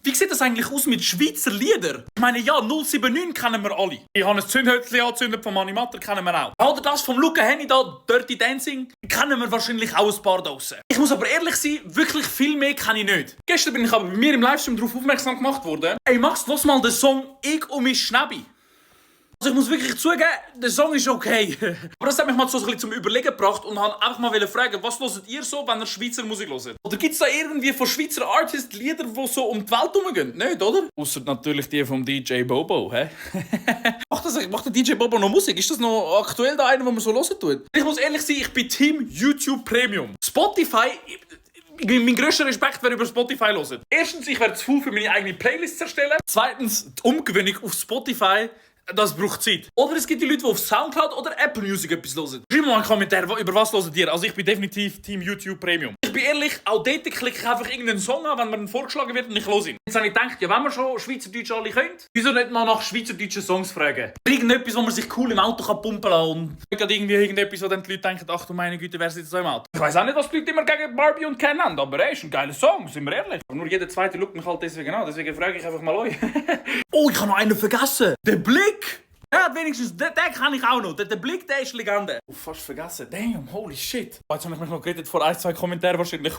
Wie sieht das eigentlich aus mit Schweizer Liedern? Ich meine, ja, 079 kennen wir alle. Ich habe ein Zündhölzchen angezündet von Mani Matter, kennen wir auch. Oder das vom Luca Henny da, Dirty Dancing, kennen wir wahrscheinlich auch ein paar draussen. Ich muss aber ehrlich sein, wirklich viel mehr kenne ich nicht. Gestern bin ich aber bei mir im Livestream darauf aufmerksam gemacht worden. Ey Max, lass mal den Song «Ich und mein Schnabi». Also ich muss wirklich zugeben, der Song ist okay. Aber das hat mich mal so ein bisschen zum Überlegen gebracht und habe einfach mal fragen, was hört ihr so, wenn ihr Schweizer Musik hört? Oder gibt es da irgendwie von Schweizer Artists Lieder, die so um die Welt herumgehen? Nicht, oder? Ausser natürlich die vom DJ Bobo, hä? Macht der DJ Bobo noch Musik? Ist das noch aktuell da einer, den man so hören tut? Ich muss ehrlich sein, ich bin Team YouTube Premium. Spotify... Mein grösster Respekt, wer über Spotify hört. Erstens, ich werde zu faul für meine eigene Playlist zu erstellen. Zweitens, die Umgewöhnung auf Spotify, das braucht Zeit. Oder es gibt die Leute, die auf Soundcloud oder Apple Music etwas hören. Schreib mal einen Kommentar, über was hört ihr? Also ich bin definitiv Team YouTube Premium. Ich bin ehrlich, auch dort klicke ich einfach irgendeinen Song an, wenn mir vorgeschlagen wird und ich höre ihn. Jetzt habe ich gedacht, ja, wenn wir schon Schweizerdeutsch alle können, wieso nicht mal nach schweizerdeutschen Songs fragen? Irgendetwas, wo man sich cool im Auto pumpen kann und nicht irgendwie irgendetwas, wo dann die Leute denken, ach du meine Güte, wer sitzt so im Auto? Ich weiss auch nicht, was die Leute immer gegen Barbie und Ken haben, aber er ist ein geiler Song, sind wir ehrlich. Aber nur jeder Zweite schaut mich halt deswegen an, deswegen frage ich einfach mal euch. Oh, ich habe noch einen vergessen. Der Blick! Ja, wenigstens, den kann ich auch noch. Der Blick, der ist Legende. Oh, fast vergessen. Damn, holy shit. Oh, jetzt habe ich mich noch geredet vor 1, 2 Kommentaren wahrscheinlich.